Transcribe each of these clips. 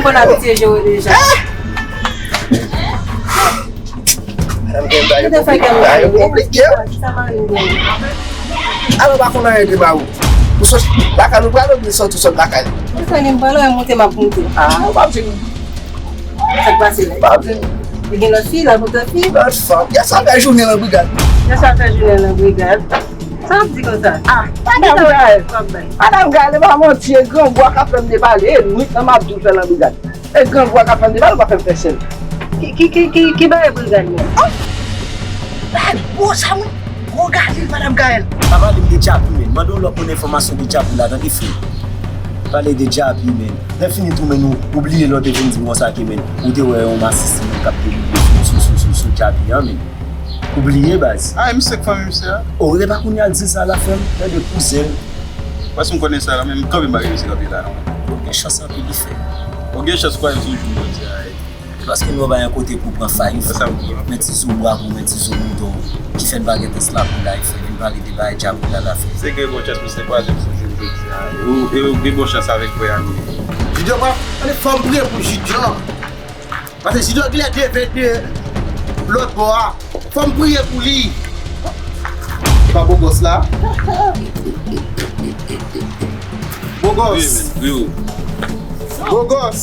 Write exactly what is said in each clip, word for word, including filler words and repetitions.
Konn abitye jere deja. Madanm gen bagay konplike, bagay konplike. Alò, pa konn anyen de ba ou. Ou sot lakay nou pral oubyen sot ou sot lakay nou? Ou fè ni m pale, monte m ap monte. Ah, ou pa vin. Sa k pase la? Pa vin. Li gen lòt fi, la pou lòt fi. Lòt fanm. Yè swa fè jounen nan brigad. Yè swa fè jounen nan brigad. Sa w ap di konsa? Ah, madanm Gaël. Madanm Gaël, e pa manti, e grangou a k ap fè m depale. E nwit lan m ap di w fè nan brigad. E grangou a k ap fè m depale, ou pa fè m fè sèl. Ki, ki, ki, ki, ki bagay brigad menm? Oh! Bagay gwo sa, mwen. Gwo galil, madanm Gaël. Pa pale m de Djapi, men. Mande yon lòt moun enfòmasyon de Djapi la, tande frè. Pale de Djapi, men. Lè fini tou, men, ou, ou bliye lè w te vin di m konsa ke, men, ou te wè yon masisi, men, k ap delivre sou, sou, sou, sou, sou Djapi an, men. Ou bliye, baz. Ah, e misye k fanmi misye a? O, e pa kounye a l di sa la, frè m. Tande kouzen. Paske m konnen sa, men m kanpe m pa gen misye kanpe la, non. Bon, gen chans anpil li fè. Bon, gen chans kwa m sou jou jodi a, e. E paske nou pa yon kote pou pran fay, men ti zo bwa pou men ti zo mouton ki fè n pa gen tans la pou la, e fè vin pale de bagay djab la, la fè. Se gen bon chans misye kwaze m sou jou jodi a, e ou, e ou gen bon chans avèk frè a. Junior, mwen, fò m priye pou Junior. Paske Junior genlè devede lòt bò a. Fò m priye pou li. E pa Bogòs la? Bogòs. Wi, men, wi, wi. Bogòs.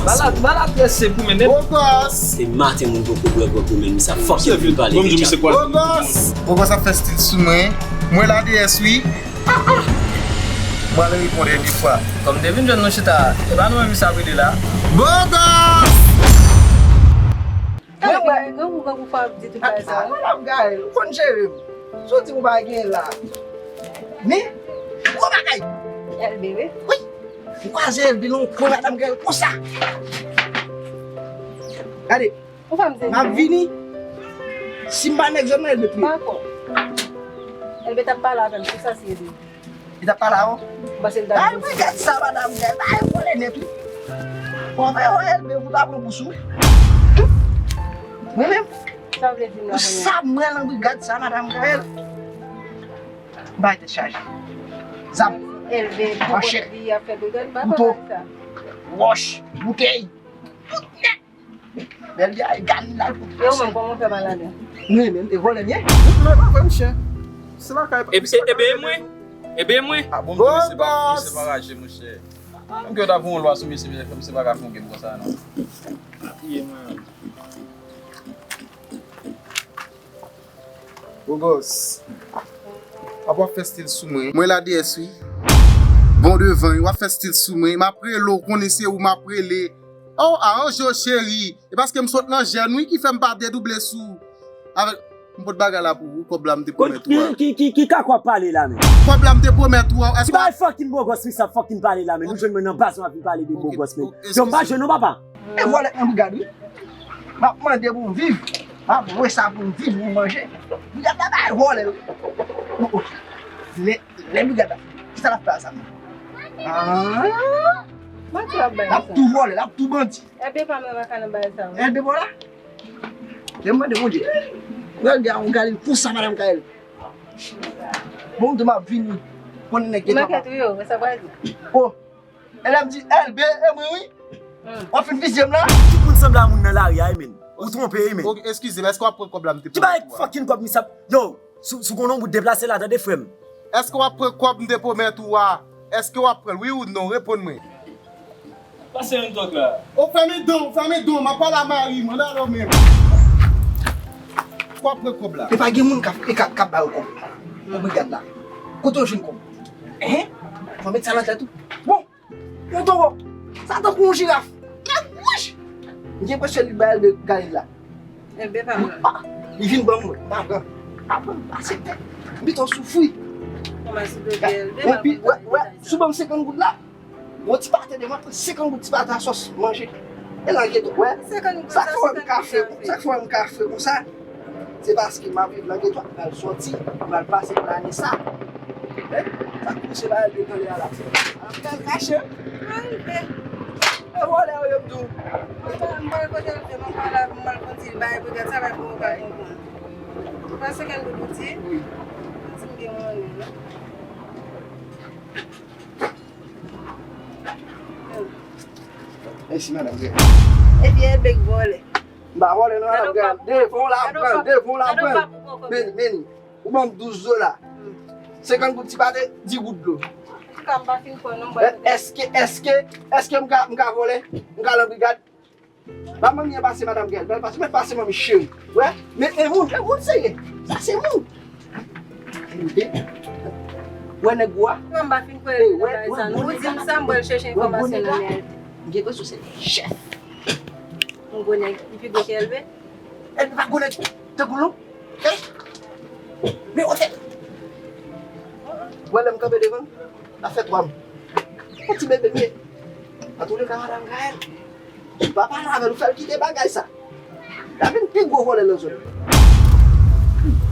Malad, malad, se pou men. Bogòs. Se maten moun poko bwè gwòg yo, men sa fòk yo vin pale de Djapi. Bogòs. Bogòs ap fè stil sou mwen. Mwen la deyès, wi. Mwen al reponn dènye fwa. Kòm m te vin jwenn nou chita, e pa nou menm misye ap rele la? Bogòs! Gade, gade, gade, gade, gade, gade, gade, gade, ou konn jere m. Si w di m ou pa gen la. Men, gwo bagay. Elbe, wi. Wi. M kwaze Elbe nan yon kwen, madanm Gaël konsa. Gade. M ap vini. Si m pa nèg zòn nan, Elbe touye m. Elbe t ap pale avè m, se sa si Elbe. Li t ap pale avè w? Bay brigad sa, madanm Gaël. Bay vòlè nèt, wi. Bon, bay vòlè, men ou ta pran pou sou. Mwen menm. Sa w vle di m la kounye a? Pou sa mwen nan brigad sa, madanm Gaël. Bay tèt chaje. Zam. Elbe, manchèt, kouto, wòch, boutèy. Tout nèt. Bèl gay, gad la. E ou menm, kòman w fè malade? Mwen menm, e vòlè m ye? Mwen pa vre, monchè. Se lakay. Ebe, ebe, e mwen? Ebe, e mwen? Ah, bon, misye pa, misye pa raje, monchè. Menm ke yo ta voye yon lwa sou misye, misye pa ka fè yon game konsa, non. Ye, mwen. Bogòs. Ap w ap fè stil sou mwen. Mwen la D S wi. Bon devan, w ap fè stil sou mwen. M ap rele w, konnen se ou m ap rele. Oh, aranje w, cheri. E paske m sot nan jèn, wi, ki fè m pa dedouble sou ou. Avèk, m pot bagay la pou ou, kòb la m te pwomèt ou a. Ki, ki, ki, ki kaka w ap pale la menm? Kòb la m te pwomèt ou a, èske... Ki bagay fucking Bogòs, wi, sa fucking pale la menm? Ou jwenn mwen nan baz, w ap vin pale de Bogòs menm. Yo, m pa jwenn ou, papa. E vòlè nan brigad, wi. M ap mande pou m viv. M ap wè sa pou m viv, pou m manje. Brigad la bay vòlè, wi. Lè, lè brigad la, kisa l ap fè a sa menm? Ah! L ap tou vòlè, l ap tou bandi. Elbe pa mwen, pa ka nan bagay sa yo. Elbe pa w la? Lè m mande Bondye. Elbe a yon galil konsa, madanm Gaël. Bon, m di m ap vini. Konnen nèg gen twa. Ou manke touye w, sa pral di. Oh. E lè m di Elbe, e mwen wi. W ap fin fizye m la? Tout moun sanble a moun nan lari a, e menm. Ou twonpe, e menm. Ok, eskize m, èske w ap pran kòb la m te pwomèt ou a? Ki bay fucking kòb, misye ap, yo, si w, si w gon non bout deplase la, tande frè m. Èske w ap pran kòb m te pwomèt ou a? Èske w ap pran l, wi ou non? Reponn mwen. Pase yon tòk la. Ou fèmen dan w, fèmen dan w, m ap pale a mari m, ann ale w menm. Èske w ap pran kòb la? E pa gen moun k ap, e k ap, k ap ba yo kòb nan brigad la? Kote w jwenn kòb? Hen? Fò w met sa nan tèt ou. Bon. Yon towo. Sa tankou yon jiraf. Nèg wouj. M gen enpresyon li bay Elbe galil la. Elbe pa mal. Li vin ban m, mwen pa pran. Pa pran, m pa aksepte. M pito soufri. Kòman si Elbe mal konn bagay sa? Wè, wè, si w ban m senkant goud la, yon ti pate demen, pran senkant goud ti pate a sòs, manje. E nan geto, wè. Sa k fè m ka fre, sa k fè m ka fre konsa. Se paske m ap viv nan geto a, m pral sòti, m pral pase lane sa. Hein? Sa k pouse ba Elbe tande a la. Ap pral kache. Elbe. E vòlè yo, m di w. M pral kote Elbe, m pral, m pral kontinye bay brigad sa, bay pou yo pa konprann. Ou pa senkant goud ou di? Wi. Ou di m gen mwayen, non? Hmm. Mèsi, madanm Gaëlle. Epi Elbe k vòlè. M pa vòlè non, madanm Gaëlle. Devan w la pran, devan w la pran. Men, men, ou ban m douz dola. Senkant goud ti pate, dis goud dlo. Antouka, m pa fin kwè non, m pral mete. Èske, èske, èske m ka, m ka vòlè? M ka al nan brigad? Ba manmi an pase, madanm Gaëlle, ba l pase, mèt pase manmi cheri. Wè, men e moun, e moun serye. Sa se moun. Wè nèg ou a? Non, m pa fin kwè nan bagay sa non. Ou di m sa, m pral chèche enfòmasyon nan men l. M gen enpresyon se chèf. Yon gwo nèg, li pi gwo ke Elbe? Elbe pa gwo nèg tankou l non. Men otè. Wè lè m kanpe devan l, l ap fè twa m. Yon ti bebe m ye. Antouleka, madanm Gaëlle, ou pa pale avè l, ou fè l kite bagay sa. L ap vin pi gwo vòlè nan zòn.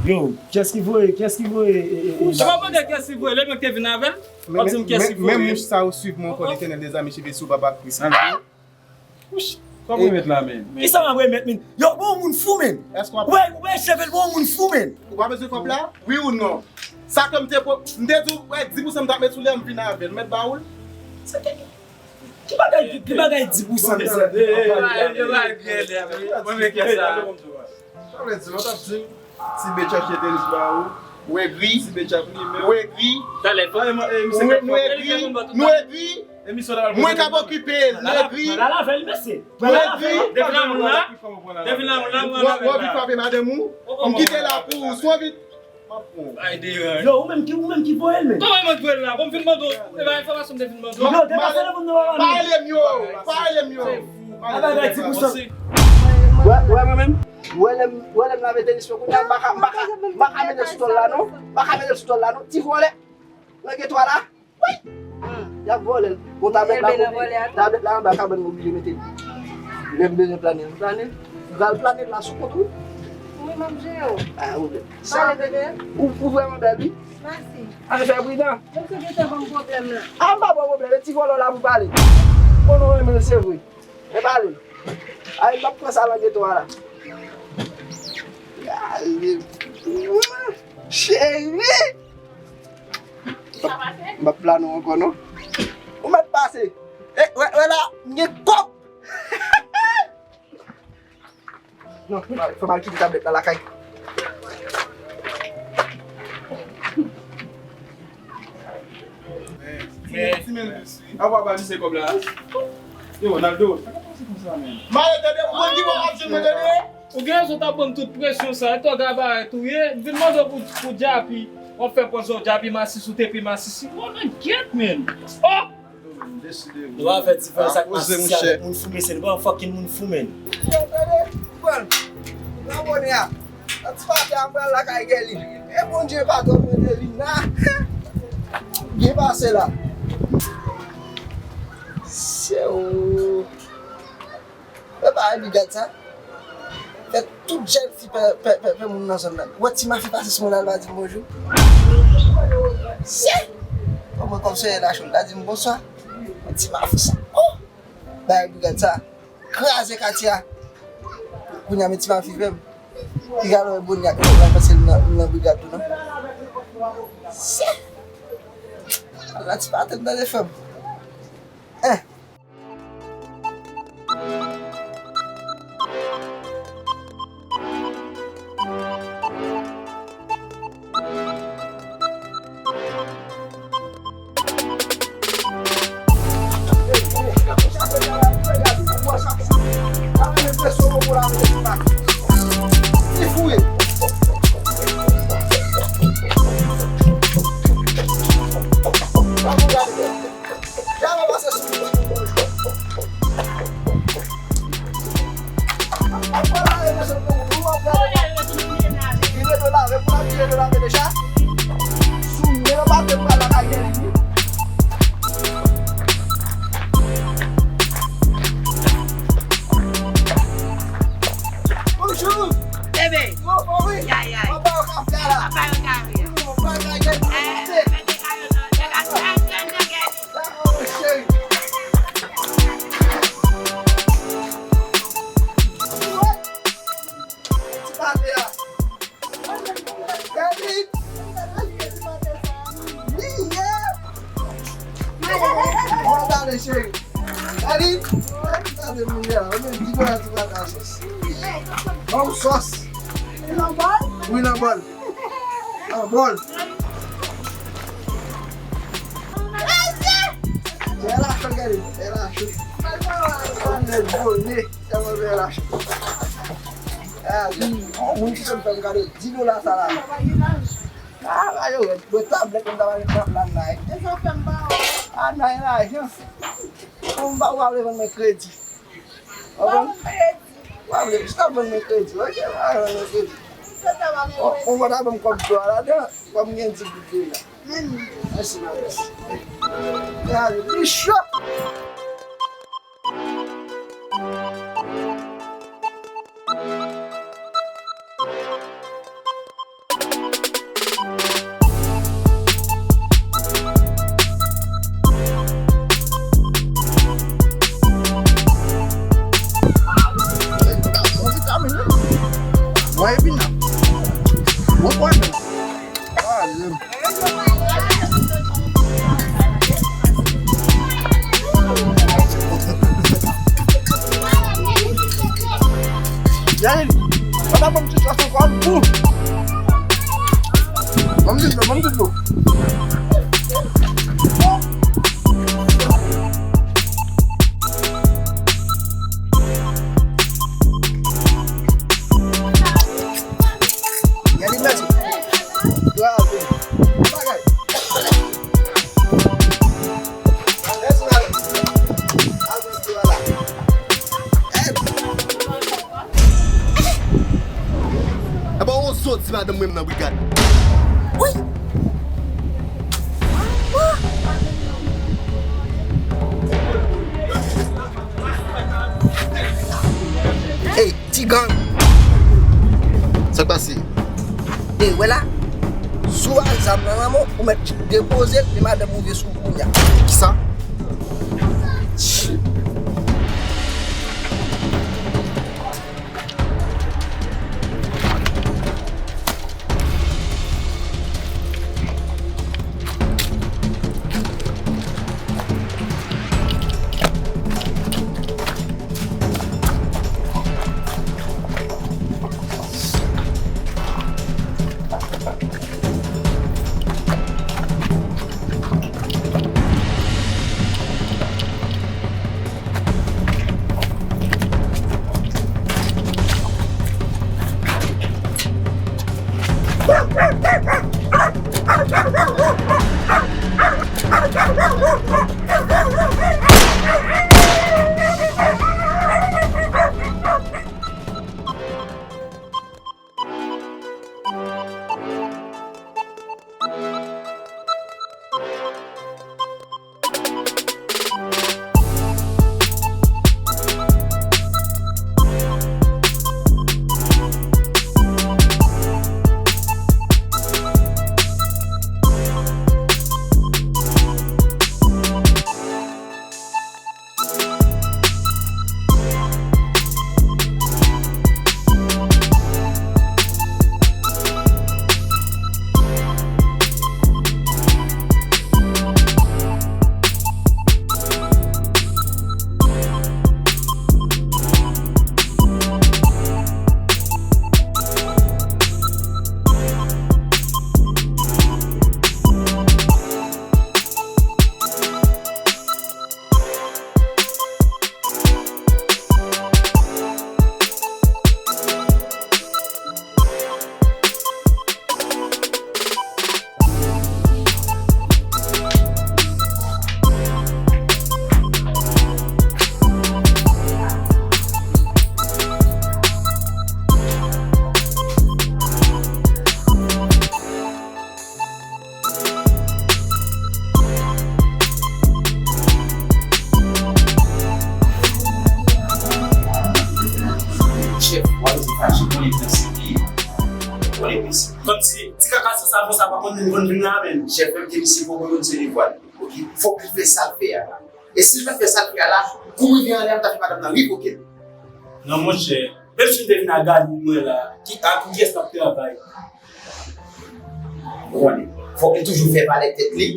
Yo, kiyès ki voye, kiyès ki voye, e, e, e, Ou pa konn kiyès ki voye, lè mwen te vin avè l, w ap di m kiyès ki voye. Menm mouch sa ou swiv mwen ankò, Letènèl dèzame cheve sou baba Kris. Wouch, kòb remèt la, men. Kisa m ap remèt, men? Yo, bon moun fou, men. Èske w ap... Wè, wè, cheve l, bon moun fou, men. Ou pa bezwen kòb la? Wi ou non? Sa ke m te pwo-, m te di w, wè, dis pousan m t ap met sou li a, m vin avè l. M mèt ba ou l? Se ki, ki bagay, ki bagay dis pousan, mesye? Yo pa, yo pa gen lè, men. Mwen, men kè sa. Sa vle di, lòt ap di m, Ti Bèt chache tenis ba ou. Ou egri. Ti Bèt ap li menm. Ou egri. Talè, nou egri. Nou egri. Mwen k ap okipe l. Ou egri. Pral avè l, mesye. Ou egri. Depi la moun la. Depi la moun la, mwen avè l. Ou anvi frape madanm ou? M kite la pou ou. Si w anvi, m ap pran w. Ay, deyò. Yo, ou menm ki, ou menm ki voye l, men. Kòman mwen voye l la? Bon, m vin mande w. E pa enfòmasyon m te vin mande w. Yo, depase nan moun nan, pa rele m yo. Pa rele m yo. A bagay ti pou sa. Wè, wè, mwen menm. Wè lè m, wè lè m lave tenis mwen kounye a, m pa ka, m pa ka, m pa ka mete l sou tòl la non. M pa ka mete l sou tòl la non. Ti vòlè. Nan geto a la. Wi. Y ap vòlè l. Bon, tablèt la, tablèt la anba kabann m oblije mete l. Lè m bezwen plane, m plane. M pral plane l la sou kont ou. Wi, m ap jere w. Pa gen pwoblèm. Sa, ou, ou vrèman bèl, wi. Mèsi. Ale fè pridan. Menm si w gentan ban m pwoblèm la. A, m pa ba w pwoblèm, e ti vòlè w la pou pale. Konnen w renmen l, se vre. Men pale. Ay, m ap pran sa nan geto a la. Gade. Cheri. M ap plane w ankò non. Ou mèt pase. E, wè, wè la, m gen kòb. Non, fò m al kite tablèt la lakay. Men, men, a w pa ba misye kòb la. Yo, Ronaldo, sa ka pase konsa, men? Mayo, tande, ou konn ki bò w ap jwenn mwen, tande? Ou gen rezon t ap ban m tout presyon sa, etan gabarèt ou ye, m vin mande w pou, pou dyapi, w ap fè pòz ou dyapi masisi, ou te pi masisi. Mwen nan gyèt, men. Oh! Nou pa fè diferans ak masisi avèk moun fou, mesye, nou pa yon fucking moun fou, men. Yo, tande, ou pran, ou pran bonè a. Nan ti pati a, m pral lakay Gèlin. E Bondye pa twò mete li nan. Byen pase la. Se ou. E pa e brigad sa. Fè tout jèn fi pè, pè, pè, pè moun nan zòn nan. Wè ti mafi pase sou mwen la, l pa di m bonjou. Se! Bon, mwen kòm soyè la cho, l ta di m bonswa. Wè ti mafi sa. Oh! Bay brigad sa. Kraze katye a. Kounye a men ti mafi vè m. Piga lwen Bondye ak mwen pase l nan, nan brigad tou non. Se! Ala ti patèn nan defèm. Hein! Ap pran lari nan sèt moun, nou ap pran lari. Li rete lave, pou l ap vire de lave deja. Sou men yo pa te pral lakay Gèlin wi. Bonjou. Bebe. Yo, bon wi. Yay, yay. Papa yo ka fè la. Papa yo ka fè. Bon, bagay Gèlin. Eh, mete kayo nan, nèg a fè grenn nan Gèlin. Dakò, mon cheri. Ti pate a. Gèlin. Li ye. Bon, tande, cheri. Gèlin. Mizè, ou menm di mwen ti pata sòs. Ban m sòs. Nan bòl? Wi, nan bòl. Nan bòl. Mwen lache, gade, mwen lache. Mwen vole, tèlman mwen lache. Ah, yon moun ki sot fè m gade dis dola sa la. Ah, la, yo, mwen tablèt, mwen ta va gen tablèt la, nan. E sa fè m ba ou. Ah, nan, lajan. Ou pa, ou pa vle vann mwen kredi. Ou konprann? Ou pa vle, jis ap vann mwen kredi, ok? Ou pa vann mwen kredi. Ou, ou pa ta ban m kòb dwa ladan, kòm gen di goud deja. Mèsi, ma bèl. Gade, li cho. Mwen epi nan. Mwen pwòblèm. Pale m. Daniel, pa ta ban m ti chans ankò, m fou. Ban m ti dlo, ban m ti dlo. Gade mèsi. Bravo. Bagay. Mèsi, mèsi. Al mèsi, wala. Aba, on sòti madanm mwen nan brigad. Wi. Ey, ti gang. Sa k pase? Ey, wè la. Si w a zam nan nan men w, ou mèt depoze l, men madanm ou vye sou ou kounye a. Kisa? Chèf, w ap di fache konnen prensip li ye. Konnen prensip. Kòmsi ti kaka san savon sa pa konn konn vin la menm. Chèf, menm ke misye poko konn se devwa l. Ok? Fòk li fè sa l fè a la. E si l pa fè sa l fè a la, kou m rive anlè a, m ta fè madanm nan revoke l. Non, monchè. Menm si m te vin a Galine mwen la, ki, ak kiyès m ap travay? Ou konnen, fòk li toujou fè valè tèt li,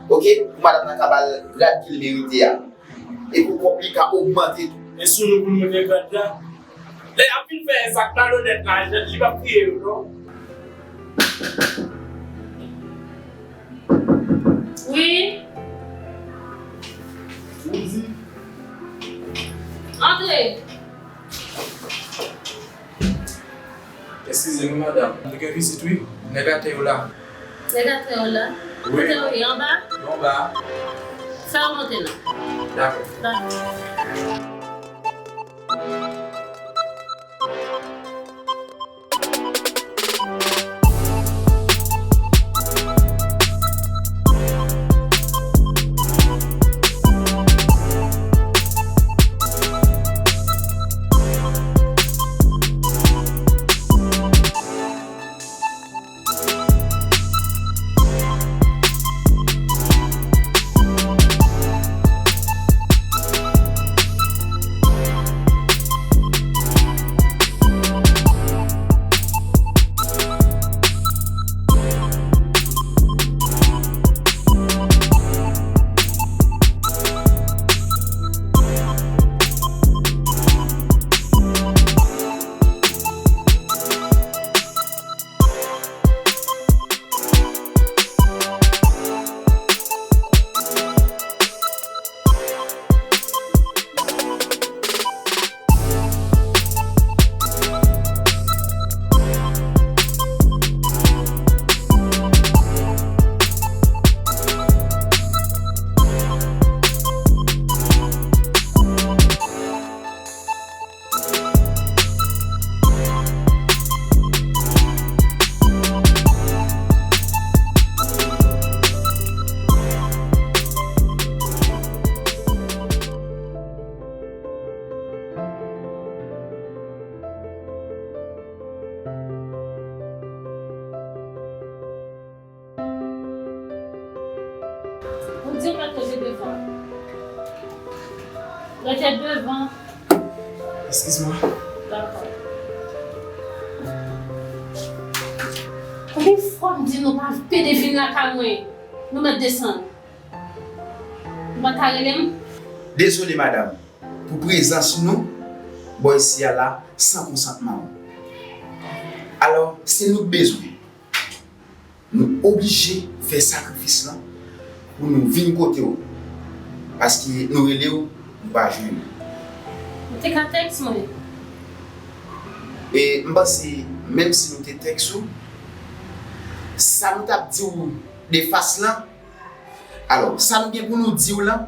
ok, pou madanm nan ka ba l grad ke l merite a. E pou kòb li ka ogmante tou. E sou nou pou l monte grad la. Lè y ap fin fè sa k malonèt la, li p ap kriye yo, non. Wi. Antre. Eskize m, wi, madanm. Nou gen vizit, wi. Nèg atè yo la. Nèg atè yo la? Wi. Kote yo ye? Anba? Yo anba a. Fè yo monte non. Dakò. Dakò. Ou di w mèt rete devan. Rete devan. Eskize mwen. Dakò. Konbyen fwa m di nou pa pede vin lakay mwen? Nou mèt desann. Ou pa ka rele m? Dezole, madanm, pou prezans nou bò isi a la san konsantman w. Alò, se nou k bezwen. Nou oblije fè sakrifis lan pou nou vin kote w. Paske nou rele w, nou pa jwenn ou. Ou te ka tèks mwen. E m panse, menm si nou te tèks ou, sa nou t ap di w de fas lan, alò, sa nou gen pou nou di w lan,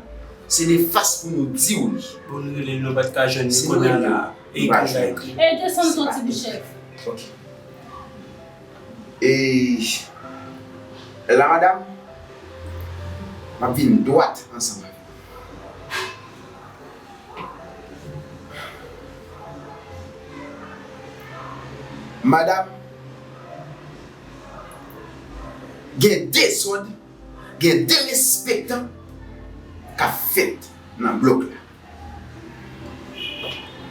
se de fas pou nou di w li. Pou nou rele l, nou pa t ka jwenn li kounye a la. E desann soti di chèf. Ok. E la, madanm, m ap vin dwat ansanm avè w. Madanm, gen dezòd, gen derespektan k ap fèt nan blòk la.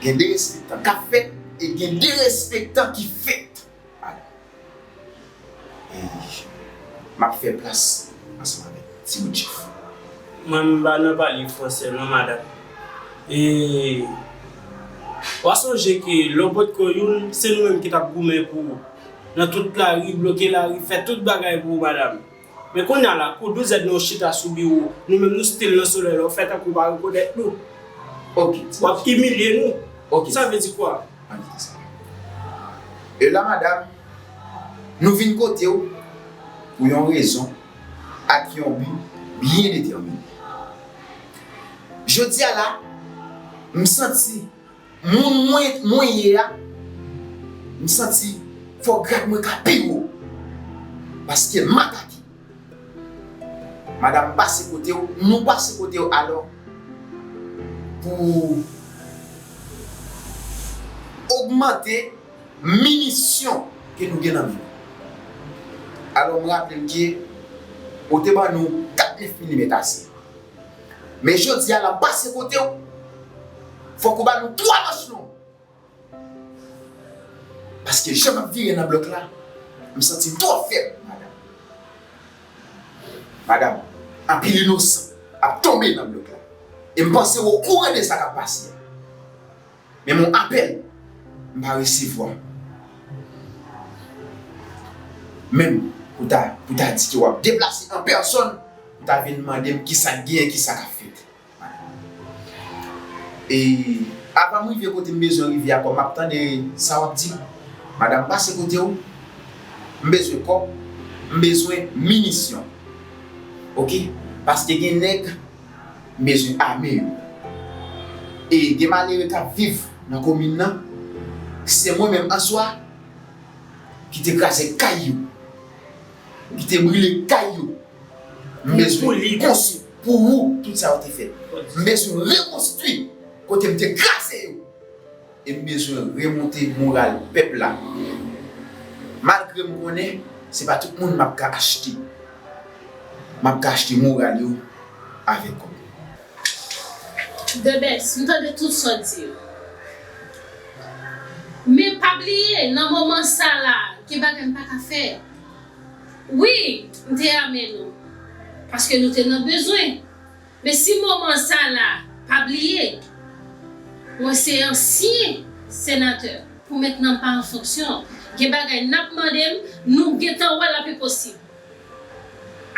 Gen derespektan k ap fèt e gen derespektan ki fèt. Alò, e, m ap fè plas ansanm avèk Ti Bout Jeff. Mwen, m pa nan pale fransè non, madanm. E, w a sonje ke lè w potko youn, se nou menm ki t ap goumen pou ou. Nan tout lari, bloke lari, fè tout bagay pou ou, madanm. Men kounye a la, kou douz èd nan w chita sou biwo, nou menm nou still nan solèy la, w fè tankou w pa rekonèt nou. Ok, Ti Bout Jeff. W ap imilye nou. Ok. Sa vle di kwa? Ann kite sa. E la, madanm, nou vin kote w pou yon rezon ak yon bi byen detèmine. Jodi a la, m santi moun mwen, mwen ye a, m santi fò grad mwen ka pi wo. Paske m atake. Madanm, pase kote w, nou pase kote w alò pou ogmante minisyon ke nou gen nan men nou. Alò, m raple m ke ou te ban nou kat nèf milimèt ase. Men jodi a la, m pase kote w, fòk ou ban nou twa manch long. Paske jan m ap vire nan blòk la, m santi m twò fèb, madanm. Madanm, anpil inosan ap tonbe nan blòk la. E m panse w okouran de sa k ap pase a. Menm yon apèl, m pa resevwa. Menm pou ta, pou ta di ke w ap deplase an pèsòn, pou ta vin mande m kisa k genyen, kisa k ap fèt. E avan m rive kote m bezwen rive a, kòm m ap tande sa w ap di m, madanm, pase kote w, m bezwen kòb, m bezwen minisyon. Oke? Paske gen nèg, m bezwen ame yo. E gen malere k ap viv nan komin nan, se mwen menm answa ki te kraze kay yo, ki te brile kay yo. M bezwen rekonstwi pou ou tout sa yo te fè. M bezwen rekonstwi kote m te kraze yo. E m bezwen remonte moral pèp la. Malgre m konnen se pa tout moun m ap ka achte. M ap ka achte moral yo avèk kòb. Debès, m tande tout sa w di yo. Men pa bliye, nan moman sa la, gen bagay m pa ka fè. Wi, m te ame nou. Paske nou te nan bezwen. Men si moman sa la, pa bliye, mwen se ansyen senatè. Pou mentnan m pa an fonksyon. Gen bagay n ap mande m, nou gentan wè l ap enposib.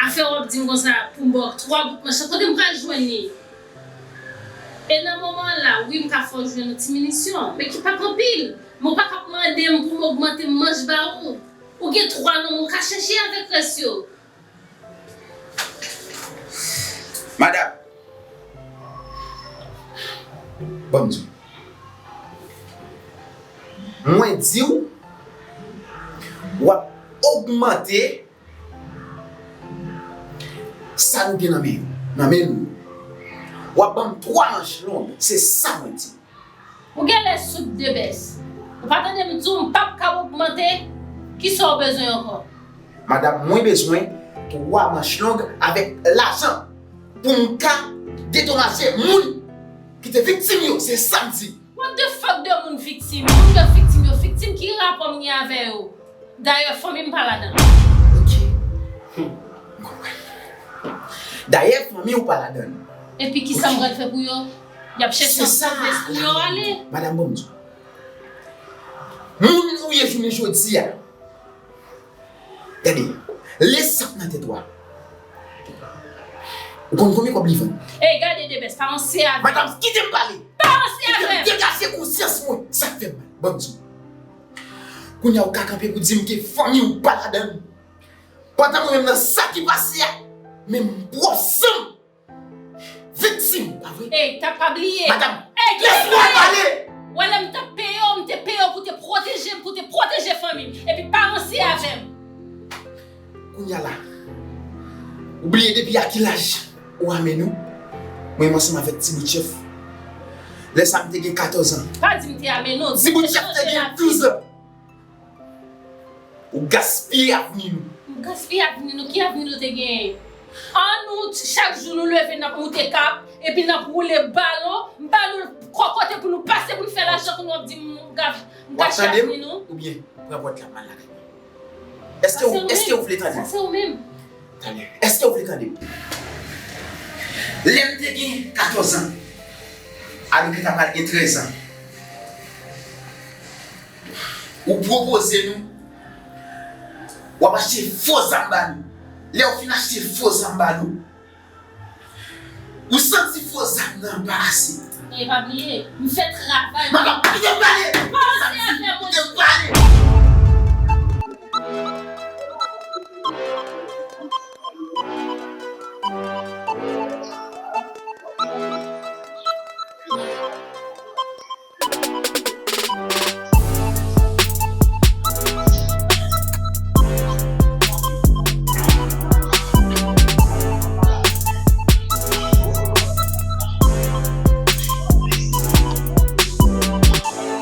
Afè w ap di m konsa pou m ba w twa bout manch, kote m pral jwenn li? E nan moman an la, wi, m ka fè w jwenn yon ti minisyon, men ki p ap anpil. Men w pa ka ap mande m pou m ogmante manch ba ou. Ou gen twa nonm ou ka chèche avèk rès yo. Madanm, ban m di w. Mwen di w, w ap ogmante sa nou gen nan men, nan men nou. W ap ban m twa manch long, se sa mwen di. Ou genlè soud Debès. Ou pa tande m di w m p ap ka ogmante? Kisa w bezwen ankò? Madanm, mwen bezwen twa manch long avèk lajan pou m ka dedomaje moun ki te viktim yo, se sa m di. What the fuck de moun viktim? Moun yo viktim yo viktim, ki rapò m gen avè yo? Dayè, fanmi m pa ladan l. Ok. M konprann. Dayè, fanmi w pa ladan l. Epi kisa m pral fè pou yo? Y ap chèche yon pwovens pou yo ale. Madanm, ban m di w. Moun ou ye jounen jodi a, gade, lè sa ap nan tèt ou a, ou konn konbyen kòb li vann? Ey, gade Debès, pa ranse avè m. Madanm, kite m pale. Pa ranse avè m. Kite m degaje konsyans mwen. Sa k fè m mal? Ban m di w. Kounye a ou ka kanpe pou di m ke fanmi w pa ladan l. Pandan mwen menm nan sa ki pase a, men m pwòp zanm viktim, pa vre? Ey, ta pa bliye. Madanm, lès mwen pale! W wè lè m t ap peye w, m te peye w pou te pwoteje m, pou te pwoteje fanmi m. Epi pa ranse avè m. Kounye a la, ou bliye depi a ki laj ou ame nou? Mwen menm ansanm avèk Ti Bout Chèf. Lè sa a m te gen katòz an. Pa di m te ame nou. Ti Bout Chèf te gen douz an. Ou gaspiye avni nou. M gaspiye avni nou? Ki avni nou te genyen? An nou, chak jou nou leve, n ap moute kap, epi n ap woule balon, m ba nou kòkote pou nou pase pou n fè lajan, kounye a w ap di m m gaspiye avni nou? W ap tande m? Oubyen pran pòt la, m al lakay mwen. Èske w, èske w vle tande m? Sa se ou menm. Talè. Èske w vle tande m? Lè m te gen katòz an, alò ke ta pral gen trèz an, ou pwopoze nou, w ap achte fo zam ba nou. Lè w fin achte fo zam ba nou, ou santi fo zam nan pa ase. E pa bliye, m fè travay mwen. Madanm, kite m pale! Kite m pale!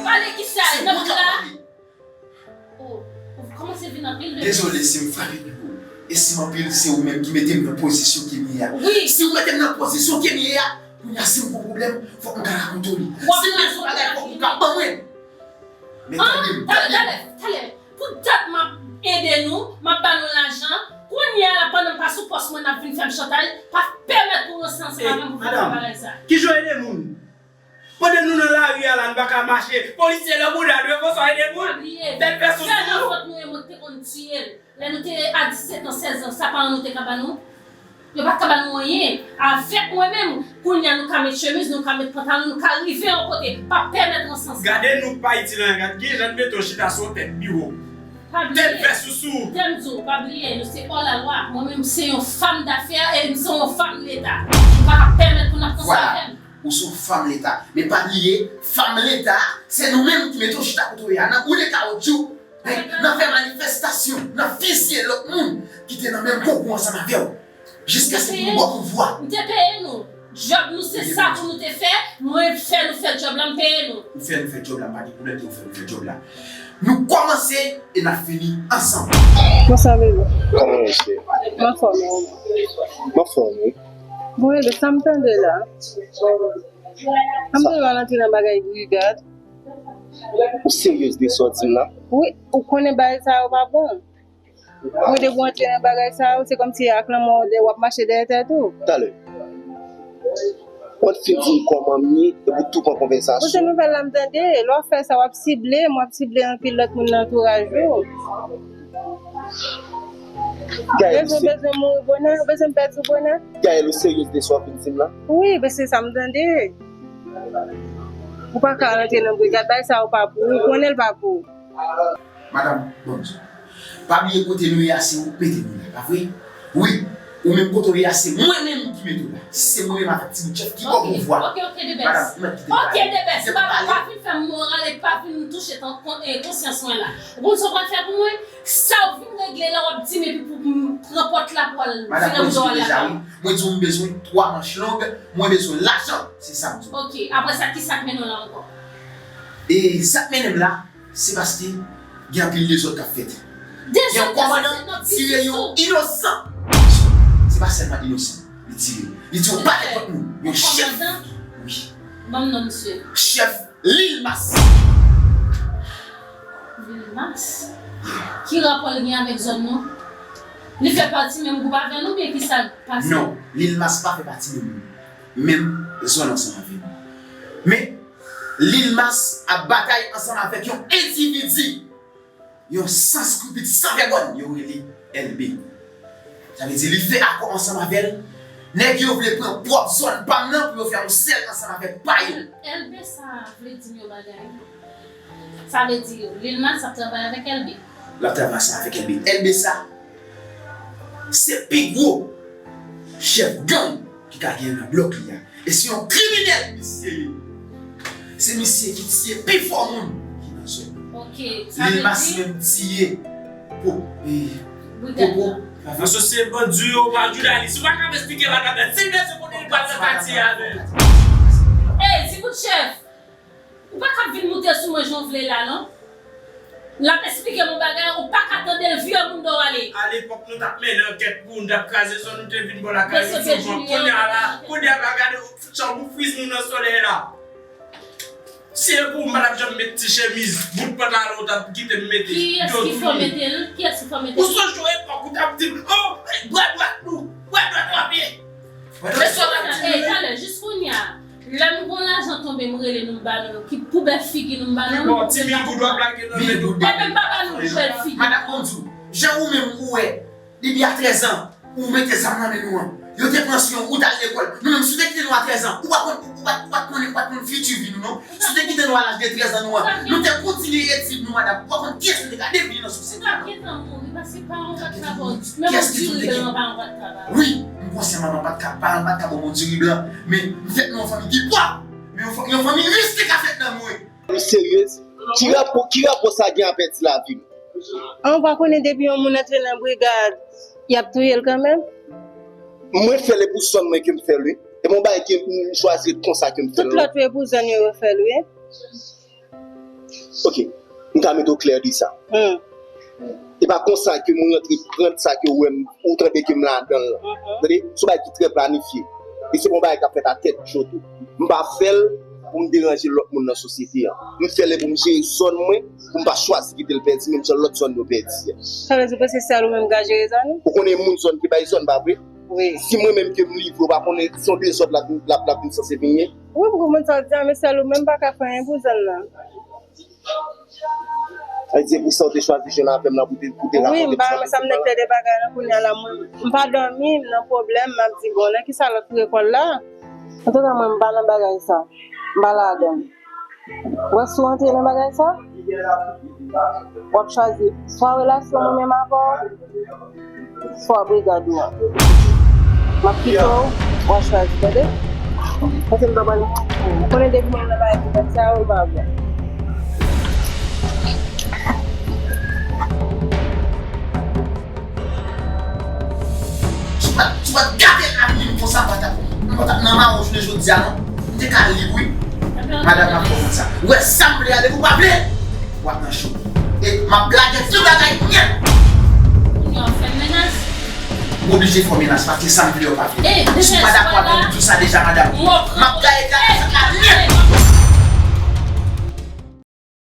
Pale ki sa, nan pale. Oh, ou kòmanse vin anpil wi. Dezole si m frape pye w. E si m anpil, se ou menm ki mete m nan pozisyon ke m ye a. Wi. Si w mete m nan pozisyon ke m ye a, kounye a si m gon pwoblèm, fòk m ka rakonte w li. Si m bezwen bagay, fòk ou ka ban mwen. Men tande m, tande m. Talè, talè, talè. Pou dat m ap ede nou, m ap ba nou lajan. Kounye a la, pandan m pa sou pòs mwen, n ap vin fè m chantaj. Pa pèmèt pou w ranse ansanm avè m pou fè bagay sa. Kijan w ede moun? Pandan nou nan lari a la, nou pa ka mache. Polisye lè bouda nou, e konsa ede moun. Pa bliye, tèt fè sou sèl nan fòt nou e mwen ki te konn tiye l. Lè nou te a disèt an, sèz an, sa paran nou te ka ba nou? Yo pa t ka ba nou anyen. Avèk mwen menm, kounye a nou ka met chemiz, nou ka met pantalon, nou ka rive yon kote. Pa pèmèt ransans. Gade nou pa itil anyen, gad gen jan n mete w chita sou yon tèt biwo. Pa bliye. Tèt vè sousou. Tèm di w, pa bliye, nou se hors la loi. Mwen menm, m se yon fanm dafè e m se yon fanm leta. M pa ka pèmèt pou n ap konsa avè m. Ou se yon fanm leta. Men pa bliye, fanm leta, se nou menm ki mete w chita kote w ye a. Nan woule kawotchou, nan fè manifestasyon, nan fizye lòt moun ki te nan menm konkou ansanm avè w. Jiskaske pou nou ba w pouvwa. M te peye nou. Djòb nou se sa pou nou te fè. Mwen fè nou fè djòb la, m peye nou. Ou fè nou fè djòb la, m pa gen pwoblèm ke ou fè nou fè djòb la. Nou kòmanse e n ap fini ansanm. Bonswa, bebe. Kòman w ye? M anfòm, wi. M anfòm, wi. Bon, bebe, sa m tande la? Sa m tande w al antre nan bagay brigad. Ou seryez de sa w di m la? Wi, ou konnen bagay sa yo pa bon. Mwen, depi w antre nan bagay sa yo, se kòmsi ak lanmò w ap mache dèyè tèt ou. Talè. W ap fin di m kòman m ye, epi w tou pran konvèsasyon. Bon, se nouvèl la m tande. Lè w ap fè sa, w ap sible m, w ap sible anpil lòt moun nan antouraj ou. Gaël, bezwen, bezwen mouri bonè, bezwen pèdi bonè. Gaël, ou seryez de sa w fin di m la? Wi, men se sa m tande. Ou pa ka rantre nan brigad, bagay sa yo pa pou ou, ou konnen l pa pou ou. Madanm, bon, pa bliye kote nou ye a, se ou k mete nou la, pa vre? Wi, ou menm kote w ye a, se mwen menm ki mete w la. Se mwen menm avèk ti bout chèf ki ba w pouvwa. Ok, ok, ok, Debès. Madanm, ou mèt kite m pale. Ok, Debès, pa, pa vin fè m moral e pa vin touche tan, kon, eh, konsyans mwen la. Ou konn sa w pral fè pou mwen? Sa w vin regle la, w ap di m epi pou m pran pòt la pou al vire m do al lakay ou. Madanm, mwen di w deja, wi. Mwen di w m bezwen twa manch long, mwen bezwen lajan. Se sa m di w. Ok, apre sa, ki sa k mennen w la ankò? E sa k mennen m la, se paske gen anpil dezòd k ap fèt. Gen yon kòmandan tire yon inosan. Se pa sèlman inosan li tire. Li tire yon pakèt lòt moun. Yon chèf. Kòmandan? Wi. Ban m non misye. Chèf Lil Mas. Lil Mas? Ki rapò l gen avèk zòn nou? Li fè pati menm gwoup avè nou, oubyen ki sa k pase? Non, Lil Mas pa fè pati menm, menm zòn ansanm avè nou. Men, Lil Mas ap batay ansanm avèk yon endividi, yon sanskripi san vègòn, yo rele L B. Sa vle di li fè akò ansanm avè l. Nèg yo vle pran pwòp zòn pa m nan pou yo fè yon sèl ansanm avèk pa yo. L B sa vle di m yon bagay. Sa vle di Lil Mas ap travay avèk L B. L ap travay ansanm avèk L B. L B sa, se pi gwo chèf gang ki ka genyen nan blòk li a. E se yon kriminèl misye ye. Se misye ki tiye pi fò moun ki nan zòn nan. Ok, sa vle di Lil Mas menm tiye po, e, popo. Asosye bandi yo pa jounalis. Ou pa ka esplike bagay la. Si m bezwen konnen li pral nan katye a menm. Ey, ti bout chèf! Ou pa ka vin moute sou mwen jan w vle la, non. L ap esplike m yon bagay, ou pa ka tande l, vire moun do w ale. Alepòk, nou t ap mennen ankèt pou nou t ap kraze zòn, nou te vin bò lakay nou souvan. Kounye a la, kounye a la, gade, chanm ou friz nou nan solèy la. Si e pou ou, m pa t ap janm met ti chemiz, bout pantalon ou t ap kite m mete. Kiyès ki fè w mete l? Kiyès ki fè w mete l? Ou sonje yon epòk ou t ap di m, oh, bra dwat nou, bra dwat w ap ye. Men sa w t ap di m. Ey, talè, jis kounye a, lè m gon lajan tonbe, m rele nou, m ba nou, ki pou bèl figi nou, m ba nou. Bon, ti mil goud w ap lage nan men nou. Ebyen, m pa ba nou pou bèl figi. Madanm, bon di w, jan ou menm ou wè, depi a trèz an, ou mete zam nan men nou an. Yo te pran sou yon, ou t al lekòl. Nou menm, si w te kite nou a trèz an, ou pa konn, ou pa, ou pa t konnen, ou pa t konn fiti vi nou, non. Si w te kite nou a laj de trèz an nou an, nou te kontinye etid nou, madanm. Ou pa konn kiyès nou te ka devni nan sosyete a, non. Ou pa gentan mouri, paske paran w pa t ka ba w. Menm yon diri blan, paran w pa t ka ba w. Wi, m konsyan manman pa t ka, paran pa t ka ban m yon diri blan. Men, m fèt nan yon fanmi ki pòv. Men yon fa-, yon fanmi rich te ka fèt nan mwen. Ou seryez? Ki rapò, ki rapò sa gen a pèdi lavi m? An, ou pa konnen depi yon moun antre nan brigad, y ap touye l kanmenm? Mwen fè l, e pou zòn mwen ke m fè l, wi. E m yon bagay ke m chwazi konsa ke m fè l. Tout lòt yo e pou zòn yo yo fè l, wi. Ok. M ka mete w klè de sa. Hmm. E pa konsa ke mwen rantre pran sa ke w wè m, ou tande ke m ladan l lan. Mhm. Tande? Se yon bagay ki trè planifye. E se pa yon bagay k ap fèt a tèt cho tou. M pa fè l pou m deranje lòt moun nan sosyete an. M fè l pou m jere zòn mwen, pou m pa chwazi kite l pèdi, menm jan lòt zòn yo pèdi a. Sa vle di w panse sèl ou menm ka jere zòn ou? Ou konnen moun zòn ki bay zòn, pa vre? Wi. Si mwen menm ke m livre, ou pa konnen se yon dezòd l ap, l ap, l ap vin sanse vin ye. Wi, m konprann sa w di a, men sèl ou menm pa ka fè anyen pou zòn nan. Sa vle di se pou sa w te chwazi jwenn avè m nan pou te, pou te rakonte m sa. Wi, m pa renmen sa m nèk te de bagay nan kounye a la, mwen, m pa dòmi, m nan pwoblèm, m ap di, bon, nan ki sa lòt rekòl la? Antouka, mwen, m pa nan bagay sa. M pa ladan l. Ou wè, si w antre nan bagay sa, w ap chwazi swa relasyon mwen menm avè w, swa brigad ou an. M ap kite w, w a chwazi, tande? Paske m pa pral, konnen depi mwen nan bagay ki fèt sa yo, m pa bon. Si w pa t, si w pa t gate avni m konsa, m pa t ap, m pa t ap nan mawon jounen jodi a, non. M te ka lib, wi. Madanm nan konprann sa. Ou wè sa m vle a, depi w pa vle, w ap nan cho. E m ap lage tout bagay nèt. Kounye a w ap fè m menas? M oblije fè w menas, paske sa m vle, w pa vle. Si w pa dakò avè m, m di w sa deja, madanm. M ap gaye gade sa la nèt.